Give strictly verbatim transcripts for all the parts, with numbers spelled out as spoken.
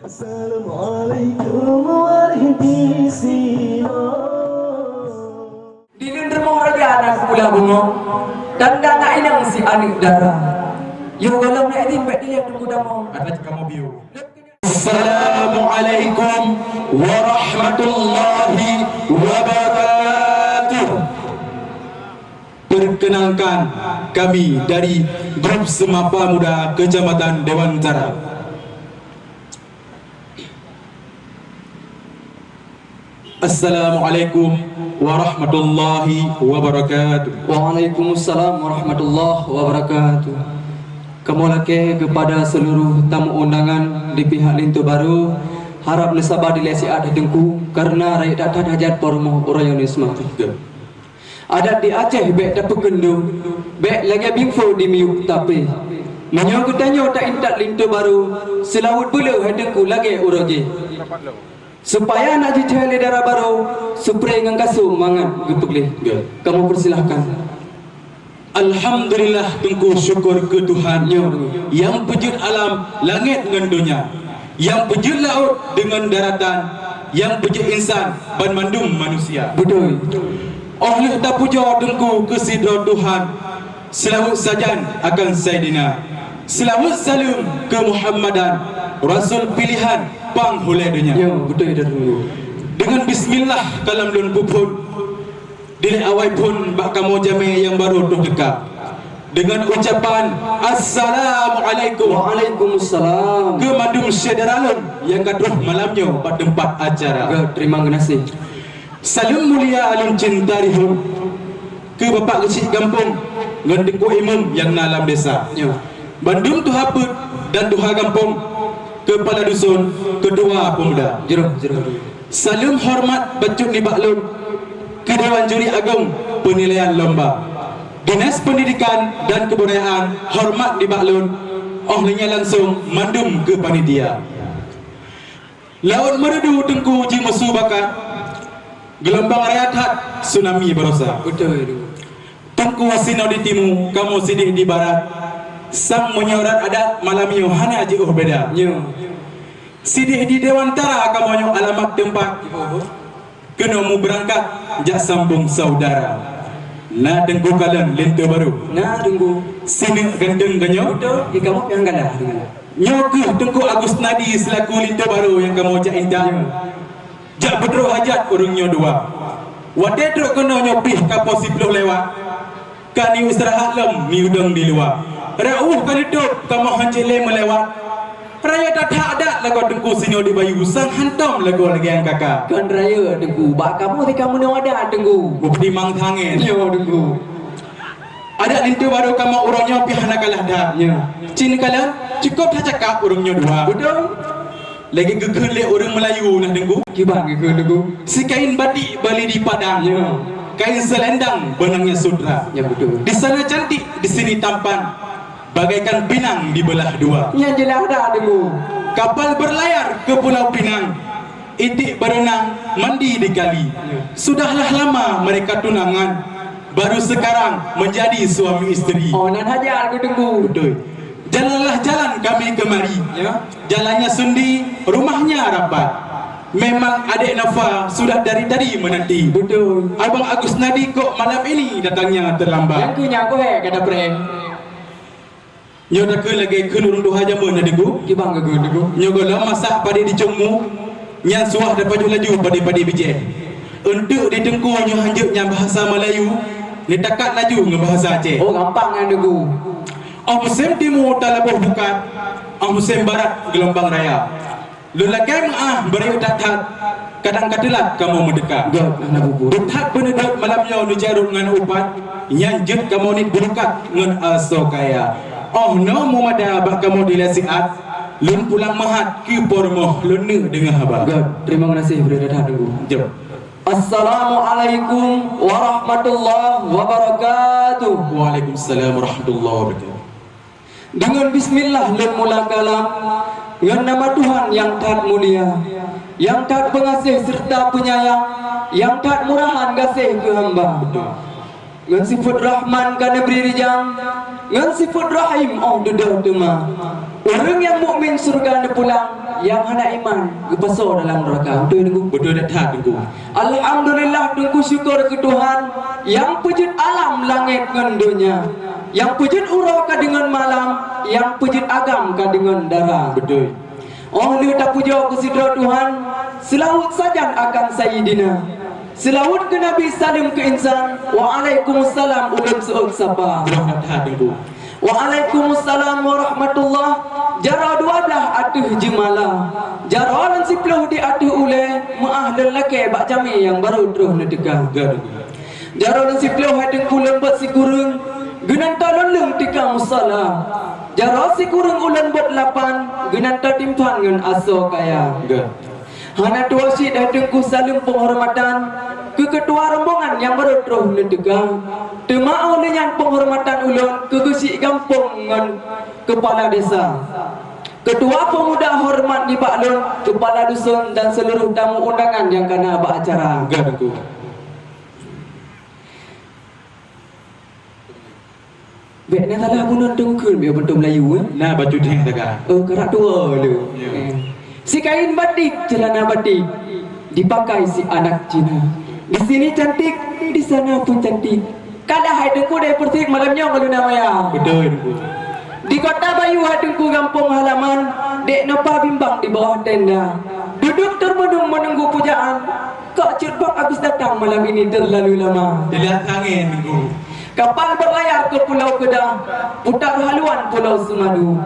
Assalamualaikum warahmatullahi wabarakatuh. Di leuen rumoh raja na seukulah bungoh, tanda na inong si aneuk dara. Yoh gohlom na idin bèk dilèe teungku tamong. Adak kamoe biu. Assalamualaikum warahmatullahi wabarakatuh. Perkenalkan, kami dari Grup Semapa Muda Kecamatan Dewan Tara. Assalamualaikum warahmatullahi wabarakatuh. Waalaikumsalam warahmatullahi wabarakatuh. Kamoe lakèe keupada seuluruh tamu undangan di pihak linto barô, harab neusaba dilèe siat Teungku, kareuna rayeuk that-that hajat po rumoh uroe nyoe seumati. Adat di Aceh bèk tapeukeundu, bèk lagèe bingfo di miyueb tapé. Meunyoe geutanyoe ta-intat linto barô, seulaweuet beuleu hai Teungku lagèe uroe jéh. Supaya na jicèh lé dara barô, supré ngon kasô mangat geupeugleh. Ya. Kamoe persilahkan. Alhamdulillah, Teungku, syukur keu Tuhan, ya, nyang peujeuet alam langèt ngon donya, nyang peujeuet laôt deungon daratan, nyang peujeuet insan banmandum manusia. Beutôi. Óh lheueh tapujoe Teungku keu sidroe Tuhan, seulaweuet sajan akan Saidina, seulaweuet saleuem keu Muhammadan, Rasul pilihan panghulèe donya. Ya, beutôi, Teungku. Deungon bismillah ka lôn peuphon. Dilèe awai phon bak kamoe jamèe nyang barô troh teuka, deungon ucapan, "Assalamualaikum." Waalaikumsalam. Keu mandum syedara lôn nyang ka troh malam nyoe bak teumpat acara. Gét, terima kasih. Saleuem mulia lôn cinta rihom keu Bapak Geuchik Gampông ngon Teungku Imum nyang na lam desa. Ya. Bandum tuha peuet dan tuha gampông, keupala dusun, keutua peumuda. Jroh, jroh. Saleuem horeumat bacut nibak lôn keu Dewan Juri Agong Peunilaian Lomba. Dinas Pendidikan dan Kebudayaan horeumat nibak lôn, óh lheueh nyan langsong mandum keu panitia. Laôt Meureudu Teungku jimeusu bakat, geulombang raya that tsunami barosa. Beutôi, Teungku. Teungku sinoe di timu, kamoe sidéh di barat. Sang meunyoe rot adat malam nyoe hana jiôh beda. Nyoe. Sidéh di Dewantara kamoe nyoe alamat teumpat. Keunoe mubeurangkat jak sambông saudara. Na Teungku kalon linto barô. Na, Teungku. Sineuk ganteng geuh nyoe. Beutôi, di kamoe nyang galak, Teungku. Nyoe keuh Teungku Agus Nadi seulaku linto barô nyang kamoe jak intat. Ya. Jak peutrok hajat ureueng nyoe dua. Watèe trok keunoe nyoe pih ka poh siplôh lewat. Ka neujak istirahat lom, neudong di luwa. Rot ueh ka neutôp, kamoe hana cit lé meulewat. Rayeuk that-that adat lagoe Teungku sinyoe di Bayu, sang hantom lagoe lagèe nyang ka-ka. Kon rayeuk, Teungku, bak kamoe di kamoe nyoe adat, Teungku. Bukti mang tangen. Nyoe, Teungku. Adat linto barô kamoe uroe nyoe pih hana kalah that. Ya. Cit neukalon, cukôp that cakap ureueng nyoe dua. Beutôi. Lagèe geukheun lé ureueng Meulayu na Teungku. Kiban geukheun, Teungku. Sikain batik bali di Padang. Ya. Kain selendang benangnya sutra. Ya, beutôi. Di sana cantik, di sini tampan. Bagaikan pinang dibelah dua. Nyan jeulaih that, Teungku. Kapal berlayar ke Pulau Pinang. Itik berenang, mandi di kali. Ya. Sudahlah lama mereka tunangan, baru sekarang menjadi suami isteri. Oh, nan hajat keu Teungku. Beutôi. Jalanlah jalan kami kemari. Ya. Jalannya sendi, rumahnya rapat. Memang Adek Nafa sudah dari tadi menanti. Beutôi. Abang Agus Nadi kok malam ini datangnya terlambat. Nyang keu nyan keuh, eh, kata prank. Nyoe takheun lagèe kheun ureueng tuha jameun na Teungku. Kiban geukheun, Teungku. Nyoe gohlom masak padé di cong mu, nyan suah tapajoh laju padé-padé bijèh. Eunteuk di Teungku nyoe hanjeuet nyan bahasa Meulayu, neutakat laju ngon bahasa Aceh. Oh, gampang nyan, Teungku. Óh musém timu talaboh bukat, óh musém barat geulombang raya. Lôn lakèe meu'ah beurayeuk that-that, kadang ka teulat kamoe meuteuka. Gét, hana bubu. Beuthat beuneudot malam nyoe neujarôt ngon upat, nyan jeuet kamoe niet beulukat ngon asoe kaya. Óh noe mumada bak kamoe dilèe siat, lôn pulang meuhat keu po rumoh lôn neuk deungö haba. Gét, terima kasih, beurayeuk that-that, Teungku. Jom. Assalamualaikum warahmatullahi wabarakatuh. Waalaikumsalam warahmatullahi wabarakatuh. Deungon bismillah lôn mula kalam, ngon nama Tuhan nyang that mulia, nyang that beungaséh seureuta peunyayang, nyang that murahan gaséh keu hamba. Ngon sifeuet Rahman ka neubri rijang, ngon sifeuet Rahim óh dudoe teuma. Ureueng nyang mukmin syeuruga neupulang, nyang hana iman geupasoe dalam neuraka. Beutôi, Teungku? Beutôi that, Teungku. Alhamdulillah, Teungku, syukur keu Tuhan nyang peujeuet alam langét ngon donya, nyang peujeuet uroe ka deungon malam, nyang peujeuet agam ka deungon dara. Beutôi. Óh lheueh tapujoe keu sidroe Tuhan, seulaweuet sajan akan Sayyidina. Seulaweuet keu Nabi, saleuem keu insan, waalaikumsalam ulôn seuôt sapa. Beutôi that, Teungku. Waalaikumsalam warahmatullah. Jaroe dua blaih ateueh jeumala. Jaroe lôn siploh di ateueh ulée, meuáh lôn lakée bak jamé nyang barô troh neuteuka. Jaroe lôn siploh hai Teungku lôn bot sikureueng, geunan ta lôn leueng teuka musala. Jaroe sikureueng ulôn bot lapan, geunan ta timphan ngon asoe kaya. Hana tuwoe cit hai Teungku saleuem peunghormatan keu keutua rombongan nyang barô troh neuteuka. Teuma óh lheueh nyan peunghormatan ulôn keu geuchik gampông ngon keupala desa, keutua peumuda horeumat nibak lôn, keupala duson dan seuluruh tamu undangan nyang ka na bak acara. Ga, Teungku. Bèk na salah bunoe Teungku kheun, bèk meuntông Melayu, eh. Na bacut heng saga. Oh, karak tuwoe lé. Ya. Eh. Sikain batik, ceulana batik, dipakai si anak Cina. Di sini cantik, di sana pun cantik. Kalah hai Teungku dari Persik malam nyoe ngon Luna Maya. Beutôi, Teungku. Di Kota Bayu hai Teungku gampông halaman, dek noe pa bimbang di bawah tenda. Duduk termenung menunggu pujaan. Kok Cut Bang Agus datang malam ini terlalu lama. Jelas angin, Teungku. Kapal berlayar ke Pulau Kedah, putar haluan Pulau Semadu.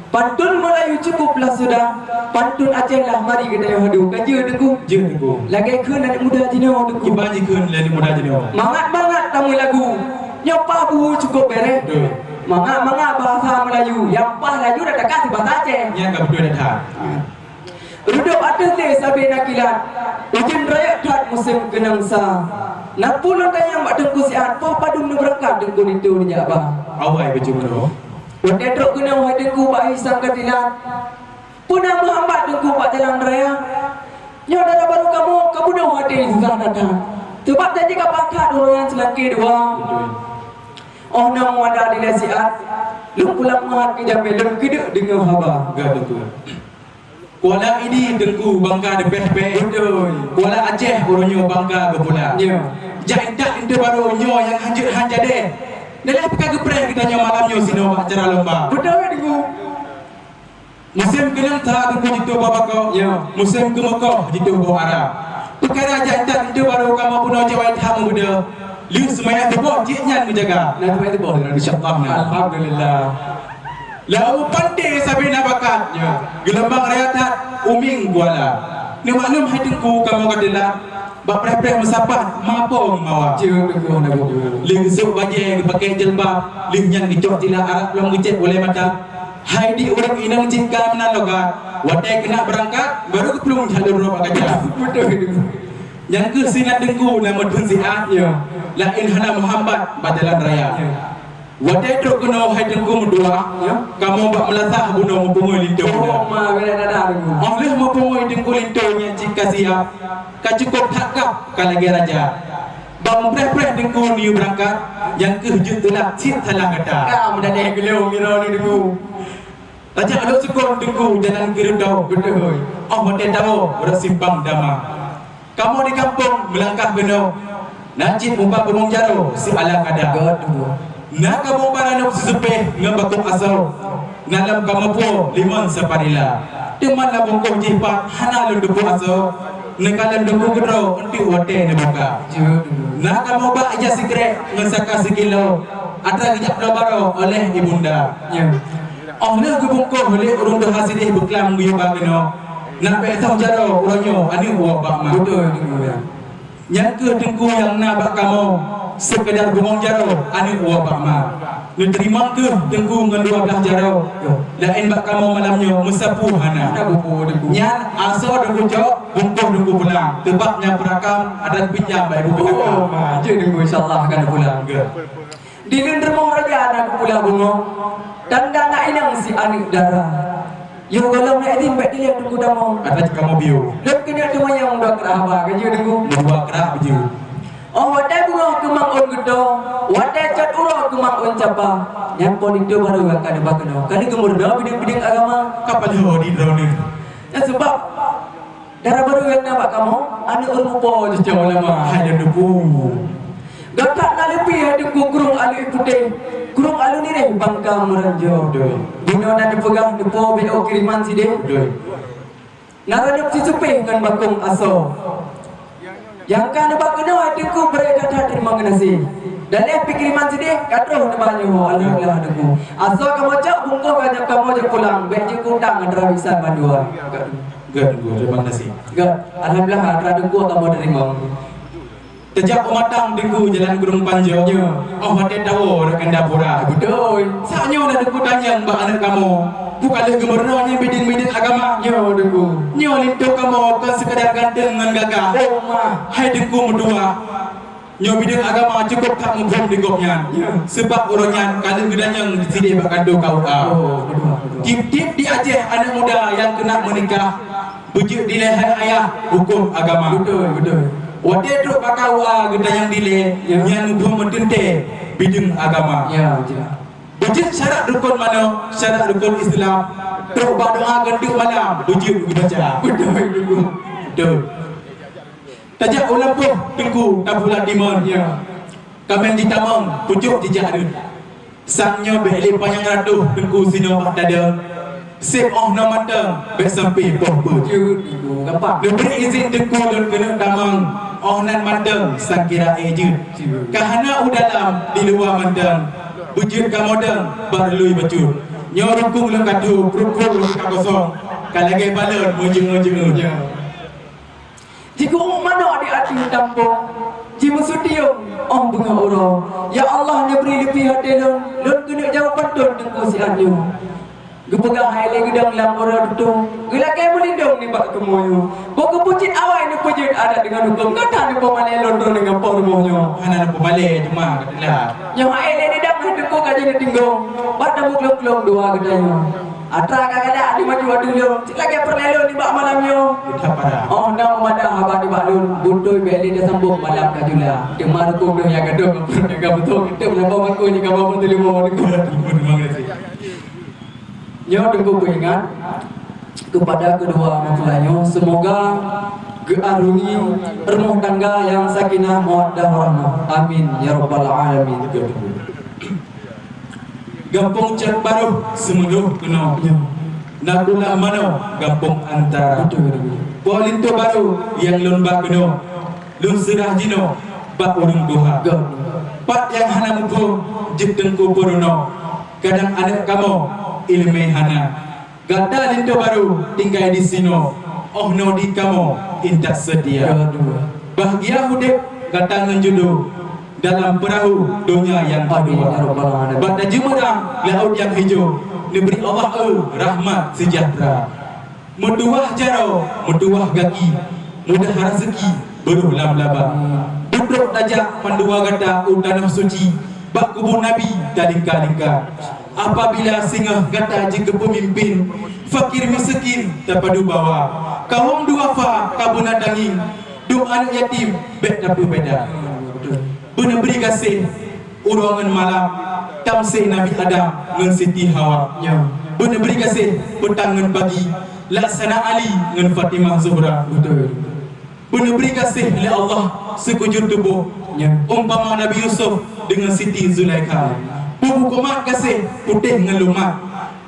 Pantun Melayu cukuplah sudah, pantun Aceh lah mari geutanyoe hadu. Ka jeuet, Teungku? Jeuet, Teungku. Lagèe kheun aneuk muda jinoe, Teungku. Kiban jikheun lé aneuk muda jinoe. Mangat-mangat tameulagu, nyoe paih buhu cukup bèrèh. Beutôi. Mangat-mangat bahasa Melayu, nyang paih laju dak takat si bahasa Aceh. Nyan ka beutôi that. Reudôk ateueh lé sabe na kilat, ujeuen rayeuk that musém keunong sa. Na peue lôn tanyong bak Teungku siat, poh padum neubeurangkat Teungku linto neujak ba. Awai bacut keunoe. Watèe trok keunoe hai Teungku bak Hisang Katilan, peue na meuhambat Teungku bak jalan raya? Nyoe dara barô kamoe ka bunoe watèe susah that-that. Seubab janji ka pakat uroe nyan seulangké dua. Beutôi. Óh nyoe meuada dilèe siat, lôn pulang meuhat keu jamèe lôn keuneuk deungö haba. Ga, Teungku. Kuala Idi Teungku bangka deupèh-pèh. Beutôi. Kuala Aceh uroe nyoe bangka geupula. Ya. Jak intat linto barô nyoe nyang hanjeuet han jadèh. Nilai pih ka geupreh geutanyoe malam nyoe sinoe bak acara lomba. Beutôi, Teungku. Musém keunong sa Teungku jitueng boh bakok. Ya. Musém keumeukoh jitueng boh ara. Peukara jak intat linto barô kamoe bunoe jawai that meubeudôh. Lheueh seumayang suboh cit nyan meujaga. Na seumayang suboh, insya Allah na. Alhamdulillah. Lam panté sabe na bakat. Ya. Geulombang raya that, umieng kuala. Neumaklum hai Teungku kamoe ka teulat. Bak preh-preh meusapat, mapo meumawa. Ceu Teungku na buku. Lheueh geusôk bajèe geupakèe jilbab, lheueh nyan geucok tila Arab lom geucèt ulèe mata. Hai di ureueng inong cit ka meunan logat. Watèe keuneuk beurangkat, barô geuplueng jalur rot bak kaca. Beutôi, Teungku. Nyan keuh sinan Teungku na meutheun siat. Ya. Laén hana meuhambat bak jalan raya. Ya. Watèe trok keunoe hai Teungku meutuah, ya, kamoe bak meulasah bunoe meupungoe linto. Oh, ma, beda dada Teungku. Óh lheueh meupungoe Teungku linto nyan cit ka siap, ka cukôp that kab ka lagèe raja. Bak meupreh-preh Teungku neuyue beurangkat, nyang keuh jeuet teulat cit salah gata. Ka meudadeh geulong ngiroe ni Teungku. Tajak lôn sukon Teungku jalan keu reutôh. Beutôi. Óh watèe tawoe rot simpang dama. Kamoe di gampông meulangkah keunoe, na cit muba bungong jaroe siala kada. Beutôi. Na kamoe ba ranub sisupéh ngon bakong asoe. Na lam kamoe puwoe limong saparila. Teuma lam bungkôh jih pat hana lôn teupeu asoe. Neukalon Teungku keudroe eunteuk watèe neubuka. Beutôi. Na kamoe ba ija sikrek ngon saka sikilo. Atra geujak bloe baroe oleh ibunda. Ya. Óh lheueh geubungkôh lé ureueng tuha sideh beuklam geuyue ba keunoe, na bèk soh jaroe uroe nyoe aneuk woe bak ma. Beutôi, Teungku, ya. Nyan keuh Teungku nyang na bak kamoe, seukeudar bungong jaroe aneuk woe bak ma. Neuteurimong keuh Teungku ngon dua blaih jaroe. Ya. Laén bak kamoe malam nyoe meusapeue hana. Hana bubu Teungku. Nyan asoe Teungku cok, bungkôh Teungku pulang. Teubab nyang peurakam adat pinjam bak ibu P K K. Oh, ma, jeuet Teungku, insya Allah akan pulang. Ya. Di leuen rumoh raja na geupula bungoh, tanda na inong si aneuk dara. Yoh gohlom na idin bèk dilèe Teungku tamong. Atra cit kamoe piôh. Lôn keuneuk teumanyong dua krak haba, ka jeuet Teungku? Dua krak beujeuet. Óh watèe beungoh keumang ôn geuto, watèe cot uroe keumang ôn capa. Nyan po linto barô nyang ka neuba keunoe. Ka neugeumeurunoe bideueng-bideueng agama. Ka padum di droeneuh. Sabab dara barô nyang na bak kamoe, aneuk ureueng po cicok ulama hai Teungku. Gata na leupie hai Teungku krueng alue putéh, krueng alue nireh bangka meuranjo. Beutôi. Bunoe na neupeugah neupo beo kiriman sideh. Beutôi. Na ranup sisupéh ngon bakong asoe. Nyang ka neubak keunoe hai Teungku bri that-that teurimong geunaséh. Dan lheueh pih kiriman sideh ka troh neuba nyoe, alhamdulillah Teungku. Asoe kamoe cok bungkôh ka jeuet kamoe jok pulang, bèk jeuet keu utang antara bisan mandua. Gèt Teungku, teurimong geunaséh. Gèt, alhamdulillah antara Teungku kamoe teurimong. Teujak u Matang Teungku jalan Gurông Panjoe. Ya. Óh watèe tawoe rakan dapura. Beutôi. Saat nyoe na Teungku tanyong bak aneuk kamoe. Peu ka lheueh geumeurunoe nyan bideueng-bideueng agama? Nyoe Teungku. Nyoe linto kamoe kon seukadar ganteng ngon gagah. Oh, mah. Hai Teungku meutuah. Nyoe bideueng agama cukôp that muphom di gobnyan. Ya. Sabab uroe nyan ka lheueh geutanyong sideh bak kantô K U A. Oh, beutôi, beutôi. Tiep-tiep di Aceh aneuk muda nyang keuneuk meunikah. Beujeuet dilèe hai ayah hukôm agama. Beutôi, beutôi. Watèe trôk bak K U A geutanyong dilèe, ya, nyan muphom meuteuntèe bideueng agama. Ya, ya. Beujeuet syarat rukon manoe, syarat rukon Islam, trôk bak doa keu teuk malam beujeuet geubaca. Beutôi, beutôi. Beutôi. Tajak u lampôh Teungku tapula timon. Ya. Kaméng jitamong, pucôk jijak rhot. Sang nyoe bèk lé panyang ratôh Teungku sinoe bak tadong. Sép óh noe mantong bèk sampoe poh peuet. Jeuet, Teungku, gampang. Neubri izin Teungku lôn keuneuk tamong, óh nan mantong sang kira ék jeuet. Jeuet. Ka hana u dalam, di luwa mantong. Beujeuet kamoe dong bak rului bacut. Nyoe rukung lôn ka tôp, rukung lôn ka kosong. Ka lagèe balon meujeuet-meujeuet. Ya. Jigu'uk manok di ateueh tampông, jimeusutiong óh beungoh uroe. Ya Allah, neubri leupie até lôn, lôn keuneuk jaweueb pantôn Teungku siat nyoe. Geupeugah hai lé geudong lam uroe tutong, geulakèe meulindong nibak keumoe nyoe. Boh geupeucit awai neupeujeuet adat deungon hukôm, gata neupeumalèe lôn droeneuh ngon po rumoh nyoe. Hana neupeumalèe, teuma ka teulat. Nyoe hai lé neudong hai Teungku ka jeuet neutinggong, bak tamuklong-klong dua geutanyoe. Atra ka galak di maju ateueh lôn, cit lagèe peureulèe lôn nibak malam nyoe. Beuthat parah. Óh na meumadah haba nibak lôn, beutôi bèk lé tasambông malam ka jula. Teuma rukung deuh nyang gadôh ngon peuruet nyang ka beutôi, teuh meunan bak makô nyang ka bak meuteulimong. Nyoe Teungku peuingat keupada keudua meutuah nyoe, seumoga geuarungi rumoh tangga nyang sakinah mawaddah warahmah. Amin ya rabbal alamin. Gampông Cot Barôh Seumulôh keunoe. Ya. Na Kulam Manoe Gampông Antara. Beutôi, beutôi. Po linto barô nyang lôn ba keunoe, lôn seurah jinoe bak ureueng tuha. Ya. Pat nyang hana muphom jeuet Teungku peurunoe, kadang aneuk kamoe ileumèe hana. Gata linto barô tinggai disinoe, óh noe di kamoe intat seutia. Ya, beutôi. Bahgia udép gata ngon judo dalam peurahô donya nyang keudua. Amin, ya rabbal alamin. Bak tajeumeurang laôt nyang hijo, neubri Allah eu rahmat seujahteura. Meutuwah jaroe, meutuwah gaki, mudah raseuki, beurôh lam laba. Dudoe tajak mandua gata u tanoh suci, bak kubu Nabi talingka-lingka. Apabila singoh gata jikeupeumimpen, fakir miseukin tapadu bawa, kawôm duafa ka beuna tangieng, dum aneuk yatim bèk tapeubeda. Beuneubri gaséh uroe ngon malam, tamsé Nabi Adam ngon Siti Hawa. Ya. Beuneubri gaséh peutang ngon pagi, laksana Ali ngon Fatimah Zuhra. Beutôi. Beuneubri gaséh lé Allah sikeujeuet tuboh. Ya. Umpama Nabi Yusuf deungon Siti Zulaikha. Peubuet umat gaséh putéh ngon lumat,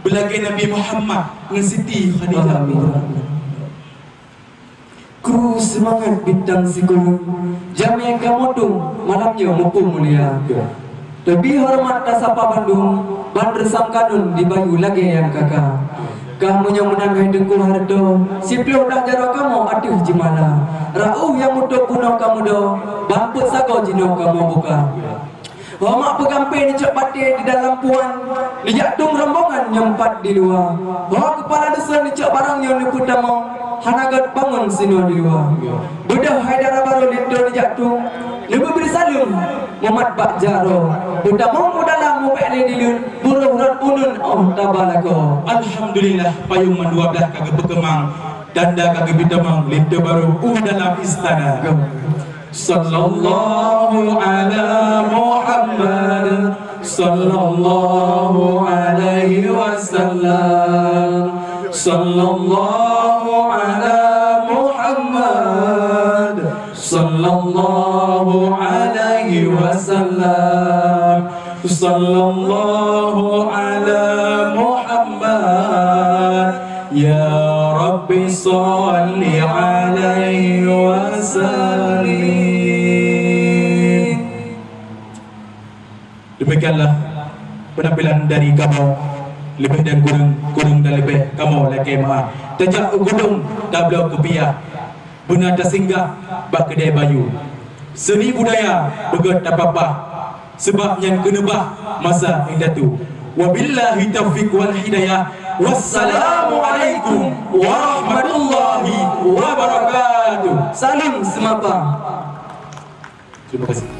beulagèe Nabi Muhammad ngon Siti Khadijah. Amin. Kru seumangat bintang sikeulong, jamèe kamoe dum malam nyoe muphom mulia. Teubi horeumat tasapa bandum, ban reusam kanun dibayeue lagèe nyang ka-ka. Kah meunyoe meunan hai Teungku hareutoe, siplôh blah jaroe kamoe ateueh jeumala. Raôh nyang mutôp bunoe kamoe dong, ban peuet sagoe jinoe kamoe buka. Ho mak peugampé neucok batèe di dalam puan, neujak tueng rombongan nyang pat di luwa. Ho keupala dusun neucok barang nyoe neupeutamong, hana gèt bangon sinoe di luwa. Beudôh hai dara barô linto neujak tueng, neubeubri saleuem mumat bak jaroe. Peutamong u dalam mubèk lé dileuen, beurôh rot uneuen óh taba lakoe. Alhamdulillah, payông mandua blah ka geupeukeumang, tanda ka geupeutamong linto barô u dalam istana. Sallallahu ala Muhammad, sallallahu alaihi wasallam, sallallahu Sallallahu alaihi wasallam. Sallallahu ala Muhammad. Ya Rabbi, salli alaihi wasallim. Demikianlah penampilan dari kamoe, lebih dan kurang, kurang dan lebih kamoe lakée meu'ah. Tajak u gulong tabloe keupiah, beuna tasinggah bak keudée bayu. Seuni budaya beugét tapapah, seubab nyan keuneubah masa indatu. Wabillahi taufiq wal hidayah. Wassalamualaikum warahmatullahi wabarakatuh. Salam seumapa. Terima kasih.